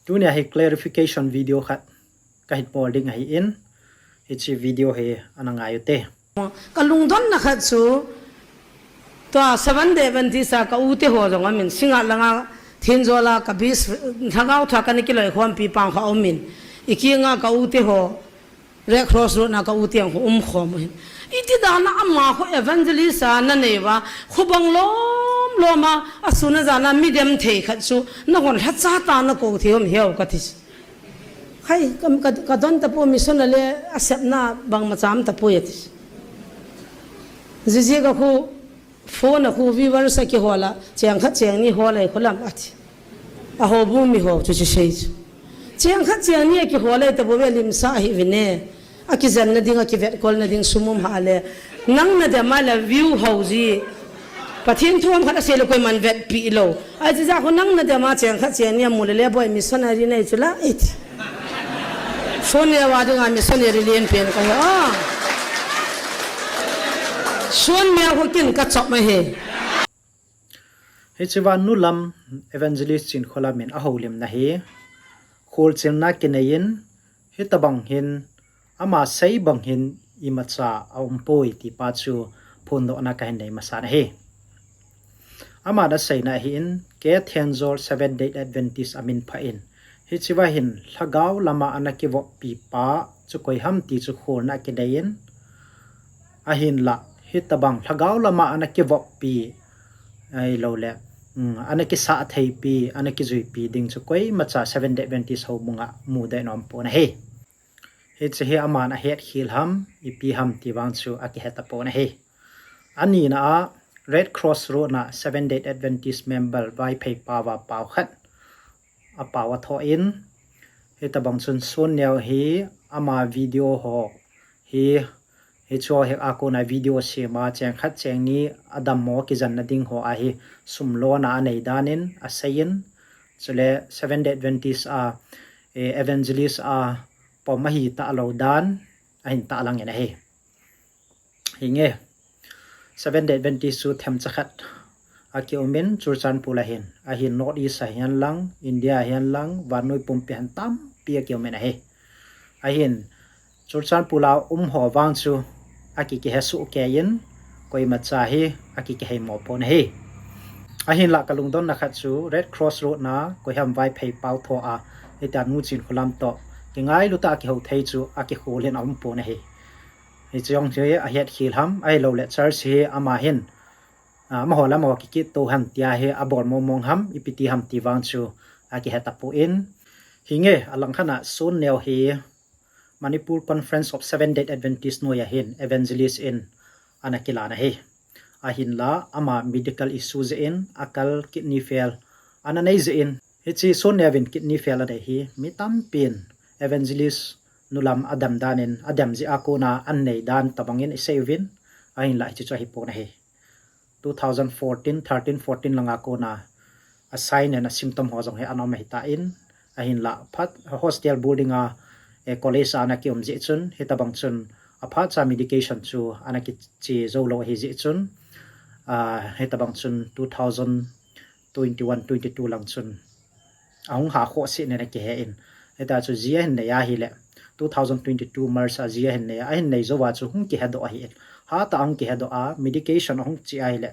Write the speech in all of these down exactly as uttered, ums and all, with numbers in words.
Tunia hi clarification video khat kahin bol ding ahin, hiche video hi ana ngai ute. Ka lungdonna khat chu, tua Seventh Day Adventist a ka u te ho jong amin, Singngat langa Thenjol a ka base, Lhagao Theng a kana kiloikhompi pang kha amin. I kinga ka u te ho, Red Cross Road na ka u te ho um khom ahin. Iti dan a ama khu evangelist a na nei uva, khu bang lom lom a, a sun a jan a mi dem thei khat chu, na hon lhacha tah a na kou thei um hiu ka ti. Khai, ka, ka, ka don tapou, mission a le a sepna bangma cham tapou ati. Jiji ka khu phone a khu viewers a kihol a, cheng khat cheng ni hol a khu lam ati. A houbung mi ho chu chu sei chu. Cheng khat cheng ni a kihol a tapou ve, lim sa hi vin e. A kijen na ding, a kivetkol na ding sum um ha le. Nang na dem a le view ho ji. Pathen thu ham khat a sei le koiman vetpi lou. Ai, chuti jeh a khu nang na dem a cheng khat cheng ni a mu le le boi missionary nei chu la, iti. Suan neo a dinga missionary lenpen ka hi a. Suan neo khu kin ka chop ma hi. Hiche va nu lam evangelist Chinkholam in a houlimna hi. Kholchilna kinei in, hitabang hin, ama sei bang hin imacha a um poi ti pa chu phondohna kahin nei masa ahi. Ama na seina ahin, K Thenjol Seventh Day Adventist a min pha in, hiche va hin Lhagao lama ana kivoppi pa chu koi ham ti chu kholna kinei in, ahinla, hitabang Lhagao lama ana kivoppi, ahilou le, um, ana kisah theipi, ana kijuipi ding chu koimacha Seventh Day Adventist houbung a mu deh nom pon ahi. Hiche hi aman a hetkhel ham, ipi ham ti vang chu a kihe tapon ahi. Anina a Red Cross Road na Seventh Day Adventist member Vaiphei pao a pao khat a pao a tho in, hitabang chun Suan neo hi ama video ho hi, hiche ho hi a kona video sem a, cheng khat cheng ni a dammo kijen na ding ho a hi sum lona a nei dan in a sei in, chule Seventh Day Adventist a, eh, evangelist a pom ahi talou dan ahin tahlang in ahi. Hinge, Seventh Day Adventist chu themcha khat a kium in, Churachandpur a hin, ahin North East a hin lang, India a hin lang, vannoi pumpi a hin tampi a kium in ahi. Ahin, Churachandpur a um ho vang chu a ki kihe soh kei in, koimacha hi a ki kihei mo pon ahi. Ahinla ka lungdonna khat chu Red Cross Road na koi ham Vaiphei pao tho a, hitia nu Chinkholam toh kingailu tah a kihou thei chu a kikhol in a um pon ahi. Hiche jong chu a hetkhel ham, ahilou le church hi ama hin, ah, amaho le amaho kikit to ham tia hi a bol mong mong ham, ipi ti ham ti vang chu a kihe tapon. Hinge, a langkhat a Suan neo hi Manipur Conference of Seventh Day Adventist noi a hin evangelist in ana kilan ahi. Ahinla ama medical issue jeh in a kal kidney fail ana nei jeh in, hiche Suan neo in kidney fail a nei hi mi tampin evangelist nu lam a dem dan in, a dem jeh a kona an nei dan tabang in i sei uvin, ahinla hiche chu ahi pon ahi. Two thousand fourteen, thirteen, fourteen langa kona a sign and a symptom ho jong hi ana um ahi tan, ahinla phat hostel boarding a, eh, college a ana kium jeh chun, hitabang chun a phat cha medication chu ana kiche jou lou ahi jeh chun, ah, hitabang chun two thousand twenty-one, twenty-two lang chun ahung ha khoh seh in ana kihe in. Hitia chu ji ahin nei ahile, two thousand twenty-two March a ji ahin nei, ahin nei jou a chu hung kihe doh ahi in. Hatah a hung kihe doh a, medication ahung che ahile,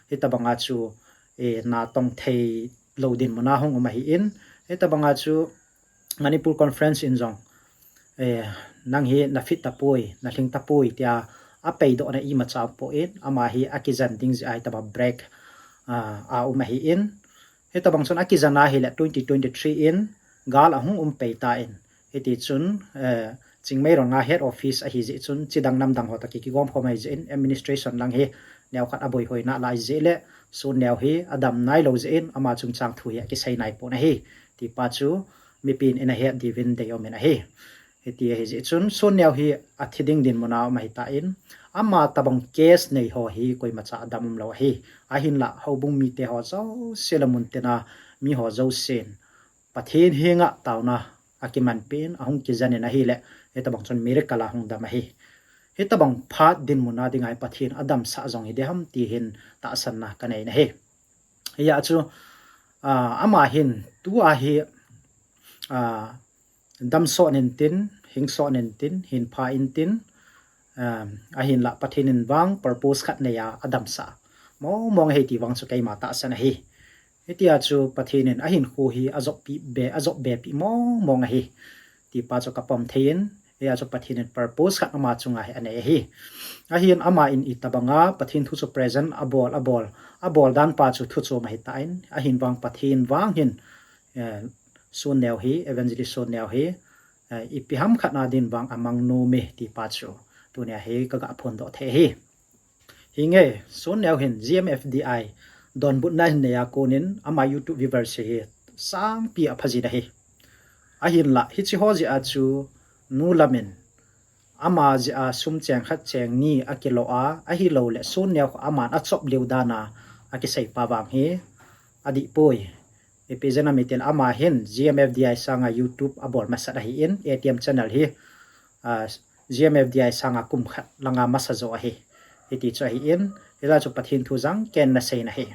hitabang a chu, eh, natong thei lou dinmun a hung um ahi in. Hitabang a chu Manipur Conference in jong, eh, nang hi na fit tapoi, na lhing tapoi tia a peidoh na imacha pon, ama hi a kijen ding jeh a hitabang break, ah, a um ahi in. Hitabang chun a kijen ahile twenty twenty-three in gal ahung um pei tan. Hiti chun, eh, Chingmeirong a head office ahi jeh chun, chidang namdang ho toh ki, kigom khom ahi jeh in, administration lang hi neokhat a boihoi nalai jeh le, Suan neo hi a dam nailou jeh in, ama chungchang thu hi a kisei nai pon ahi. Ti pa chu mipin in a het diuvin deium in ahi. Hiti ahi jeh chun, Suan neo hi a thi ding dinmun a um ahi tan, ama tabang case nei ho hi koimacha a dam um lou ahi. Ahinla, houbung mite ho jouse le mun tina mi ho jousen Pathen henga taona a kimanpeh in, ahung kijen in ahile, hitabang chun miracle a hung dam ahi. Hitabang phat dinmun a dinga hi Pathen a damsah jong hi diham ti hin tahsanna ka nei in ahi. Hia chu, ah, ama hin tua hi, Damsot intin, hingsot intin, hinpha intin, ahinlah Pathen in vang purpose khat neiya adamsah mong mong ahi ti vang chu keima tahsan ahi. Hitia chu Pathen in ahinkho hi ajop be, ajop bepi mong mong ahi ti pa chu kapom thei in, hia chu Pathen in purpose khat ama chunga hi anei ahi. Ahin ama in itobanga Pathen thu chu present abol, abol, abol dan pa chu thu chom ahitan, ahin vang Pathen vang hin Sonneo hi, Evangelist Sonneo hi ipi ham khat na din vang amang nom e ti pa chu tunia hi kaga phondoh thei ahi. Hinge, Sonneo hin G M F D I donbutna hin neiya konin ama YouTube viewers hi sangpi aphajin ahi. Ahinlah hiche ho jeh a chu nu lam in ama jeh a sum cheng khat cheng ni akilo a, ahilouleh Sonneo aman achop leu dan a akisei pa vang hi adihpoi. Ipi jeh ham itile ama hin G M F D I sanga YouTube abol masat ahin, A T M channel hi G M F D I sanga kum khat langa masa jo ahi. Hiti chu ahin, hilai chu Pathen thu jangken nasei na ahi.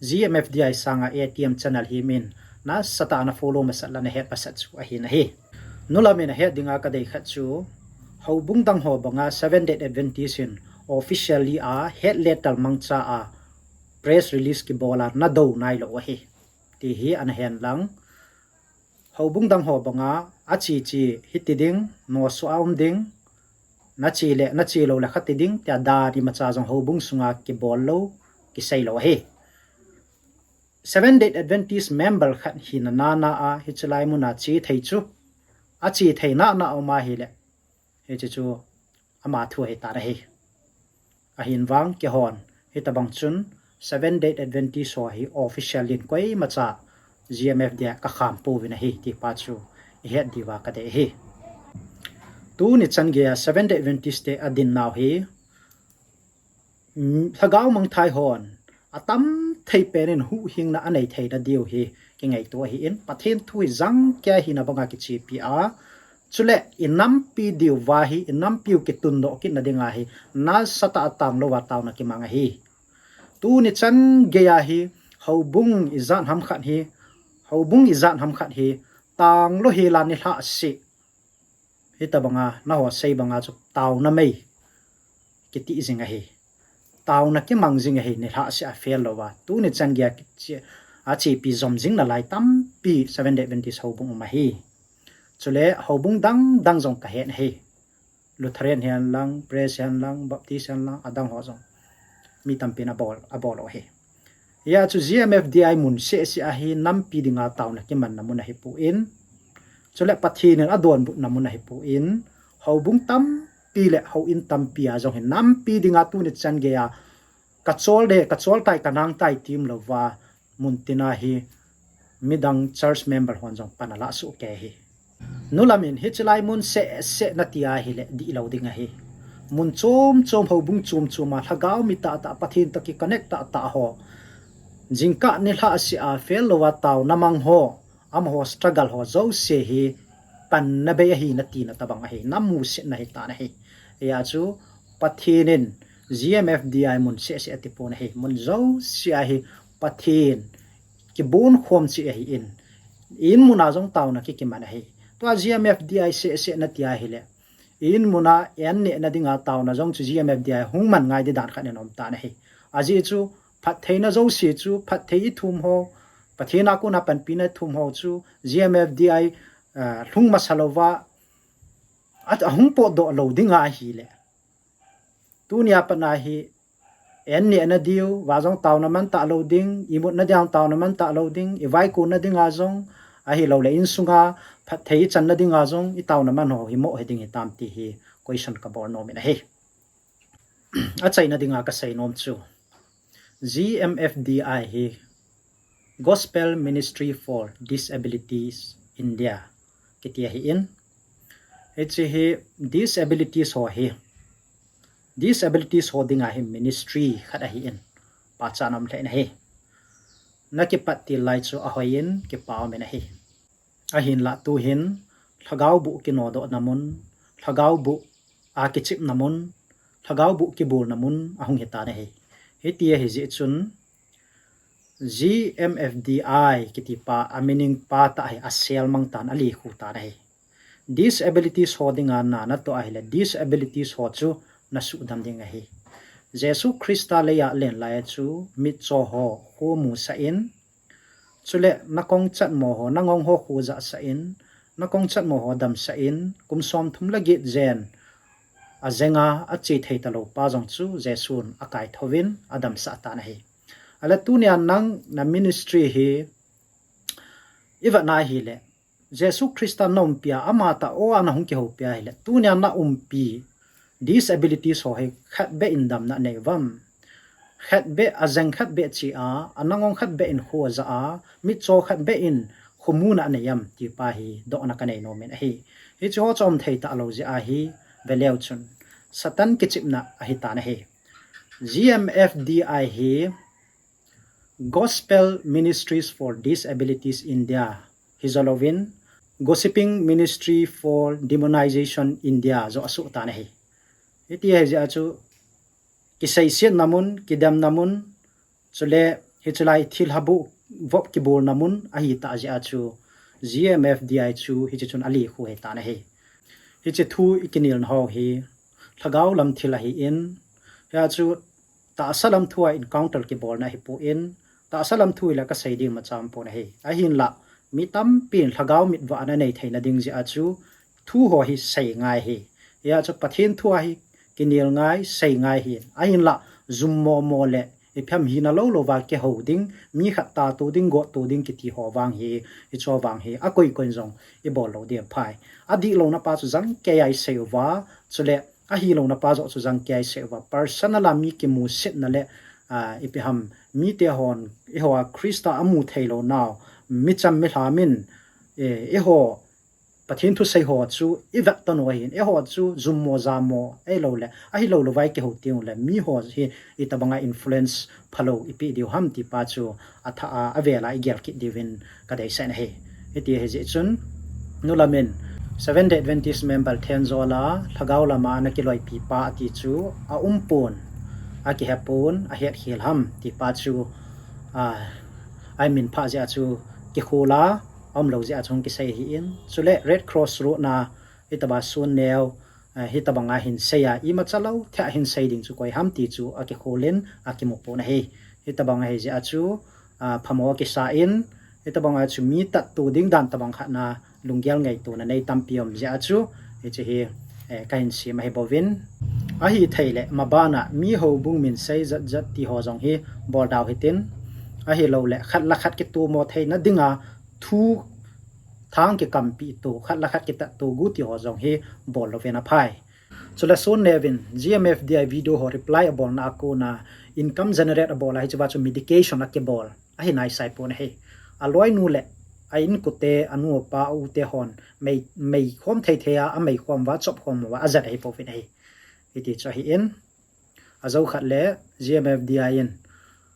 G M F D I sanga A T M channel hi min nasatah a na follow masat le nahet masat chu ahi nahi. Nu lam in ahet dinga kadei khat chu, houbung dang ho banga Seventh Day Adventist in officially ahet le tal mangcha a press release kibol a nadou nailou ahi ti hi ana hen lang. Houbung dang ho banga ache che hiti ding, nosuh a um ding, nache le nache lou le khati ding tia dan imacha jong houbung sunga kibol lou, kisei lou ahi. Seventh Day Adventist member khat hina nana a hiche lai muna che thei chu, ache thei nana um ahile, hiche chu ama thu ahitan ahi. Ahin vang keihon hitobang chun Seventh Day Adventist ho hi official in koimacha G M F D I a kakham pouvin ahi ti pa chu ihet diuva kadei ahi. Tuni chan geiya Seventh Day Adventist te adinnau hi lhagao mangthai hon atam thei pen in huhhingna anei theina diu hi kingaito ahin, Pathen thu hi jangkei hina banga kichepi a, chule inampi diuva hi, inampiu kitundoh kitna dinga hi nasatah a tanglouva taona kimang ahi. Tuni chan geiya hi houbung ijat ham khat hi, houbung ijat ham khat hi tanglou hela nilhah seh hitobanga naho sei banga chu taona mei kiti jing ahi. Taona kimang jing ahi, nilhah seh a fail louva. Tuni chan geiya achepi jom jing nalai tampi Seventh Day Adventist houbung um ahi. Chule houbung dang dang jong kahet ahi. Lutheran hihen lang, Pres hihen lang, Baptist hihen lang, adang ho jong mi tampin abol, abol u ahi. Hia chu G M F D I mun seh seh ahi, nampi dinga taona kimanna mun ahipoi. Chule Pathen in adonbutna mun ahipoi. Houbung tampi le houin tampi a jong hi nampi dinga tuni chan geiya kachol de, kachol tai, kanang tai tim louva, muntina hi midang church member hon jong pan alah soh kei ahi. Nu lam in hiche lai mun seh seh nati ahile dihlou ding ahi. Mun chom chom, houbung chom chom a lhagao mi tahtah, Pathen toh kiconnect tahtah ho, jingkah nilhah seh a fail louva taona mang ho, amaho struggle ho jouse hi panna bei ahi natina tobang ahi, namusetna ahitan ahi. Hia chu Pathen in G M F D I mun seh seh atipon ahi, mun jouse a hi Pathen kibonkhom cheh ahin, in muna jong taona kikiman ahi. Tua G M F D I seh seh nati ahile, in muna an nehna dinga taona jong chu G M F D I hung man ngai di dan khat in aumtan ahi. Ajeh chu phattheina jouse chu, phatthei ithum ho, Pathen a kona panpina ithum ho chu G M F D I lhung masa louva ahung potdoh lou dinga ahile, tunia pat a hi an nehna diuva jong taona man talou ding, imutna dinga taona man talou ding, ivaikonna dinga jong, ahilouleh insunga phatthei ichanna dinga jong itaona man ho hi moh hiding hitam ti hi question kabol nom in ahi. Achaina dinga kasei nom chu, G M F D I hi Gospel Ministry for Disabilities India kiti ahin, hiche hi disabilities ho hi, disabilities ho dinga hi ministry khat ahin, pachat aum lheh in ahi. Nakipat til lai chu ahoiyin kipa umin ahi. Ahinlah tuhin lhagao boh kinodohna mun, lhagao boh akichepna mun, lhagao boh kibolna mun ahung hitan ahi. Hiti ahijeh chun G M F D I kiti pa a meaning pa tah hi a sel mang tan, a likhu tan ahi. Disabilities ho dinga na natoh ahile disabilities ho chu na suhdam ding ahi. Jesu Christa leiya alen lai chu mitcho ho khu musah in, chule na kongchatmo ho, na ngong ho khu jahsah in, na kongchatmo ho damsah in, kum som thum le get jen a jenga a che thei talou pa jong chu Jesun a kaithouvin a damsah tan ahi. Ale tunia nang na ministry hi i vet na hile, Jesu Christa na umpi a, ama tah a na hung kihoupi a hile, tunia na umpi disabilities ho hi khat beh in damna nei uvam? Khat beh, a jeng khat beh che a, a na ngong khat beh in khu a jah a, mitcho khat beh in khu muna nei am ti pa hi dohna ka nei nom in ahi. Hiche ho chu um thei talou jeh a hi, ve leu chun Satan kichepna ahi tan ahi. G M F D I hi Gospel Ministries for Disabilities India hi jolouvin, Gossiping Ministry for Demonization India joh a suh tan ahi. Hiti ahi jeh a chu kiseisetna mun, kidemna mun, chule hiche lai thilha bu vop kibolna mun ahi tah jeh a chu G M F D I chu hiche chun a likhu ahi tan ahi. Hiche thu i kinelna ho hi lhagao lam thil ahi in, hia chu tahsa lam thu a encounter kibolna ahi pon, tahsa lam thu ila ka sei ding macham pon ahi. Ahinlah, mi tampin lhagao mitvah na nei theina ding jeh a chu thu ho hi sei ngai hi. Hia chu Pathen thu a hi kinel ngai, sei ngai hi. Ahinlah, jummo mo le ipi ham hina lou lou va kihou ding, mi khat tah to ding, got to ding kiti ho vang hi, hicho vang hi a koi koi in jong i bol lou ding aphai. A dihlouna pa chu jangkei a i sei uva, chule a hilouna pa joh chu jangkei a i sei uva. Personal a mi kimusetna le, ah, ipi ham, mite hon, eiho a Christa a mu thei lou nau, mi cham mi lham in, eh, eiho Pathen thusei ho chu i vet tan u ahin, eiho chu jummo jamo, ahilou le, ahilou lou vai kihou teng u le, mi ho hi itobang a influence phalou i pe diu ham ti pa chu a tha a, a vel a i gel kit diuvin ka deisah in ahi. Hiti ahi jeh chun, nu lam in, Seventh Day Adventist member then jol a, lhagao lam a na kiloipi pa ati chu a um pon, a kihe pon, a het khel ham ti pa chu, a, a i min phah jeh a chu kikhol a, a um lou jeh a chu hung kisei ahi in. Chule Red Cross road na, hitobang a sun neo, eh, hitobang a hin sei a, imacha lou thei a hin sei ding chu koi ham ti chu a kikhol in a kimu pon ahi. Hitobang ahi jeh a chu, ah, phamo a kisa in, hitobang a chu mi tatto ding dan tobang khat na lunggel ngaito na nei tampi um jeh a chu, hiche hi, eh, ka hin sim ahi bouvin. Ahithei le, maban a mi houbung min sei jat jat ti ho jong hi bol dau hitin, ahilou le, khat le khat kitomo theina dinga thu thang kikampi to, khat le khat kitatto gu ti ho jong hi bol louvin aphai. Chule sun neo in G M F D I video ho reply a bolna a kona income generate a bol a hiche va chu medication a kibol ahi naisai pon ahi. A loinu le a inkote, a nu a pa, a u te hon mei, mei khom thei thei a, a mei khom uva, chop khom uva, a jat ahi pouvin ahi. Hiti chu ahi in. A jou khat le G M F D I in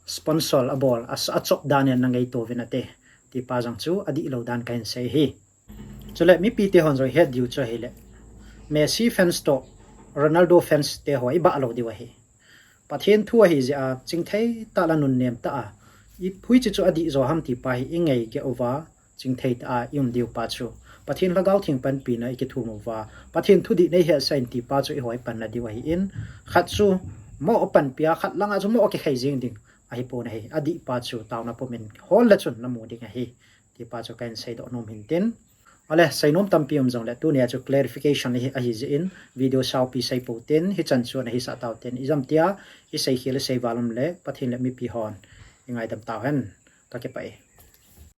sponsor a bol, a, a chop dan in na ngaito uvin ate, ti pa jong chu a dihlou dan ka hin sei ahi. Chule mipi te hon jong het diu chu ahile, Messi fans to Ronaldo fans te ho i bah lou diu ahi. Pathen thu ahi jeh a, chingthei tah le nunnem tah a, i phui chu chu a dih jo ham ti pa hi i ngai geh uva, chingthei tah a i um diu pa chu, Pathen Lhagao Theng panpina i kithum uva, Pathen thu dih nei hetsah in ti pa chu i hoi panna diu ahi in, khat chu mo a panpi a, khat lang a chu mo a kikhai jing ding ahi pon ahi, a dih pa chu taona pum in hol le chun na mu ding ahi, ti pa chu ka hin seidoh nom hin tin. Ale, seinom tampi um jong le, tunia chu clarification ahi, ahi jeh in, video saupi sei pou tin, hichan chu na hisah tau tin, i jam tia, i sei khel, i sei val um le, Pathen le mipi hon i ngaidam tau hen, ka kipah e.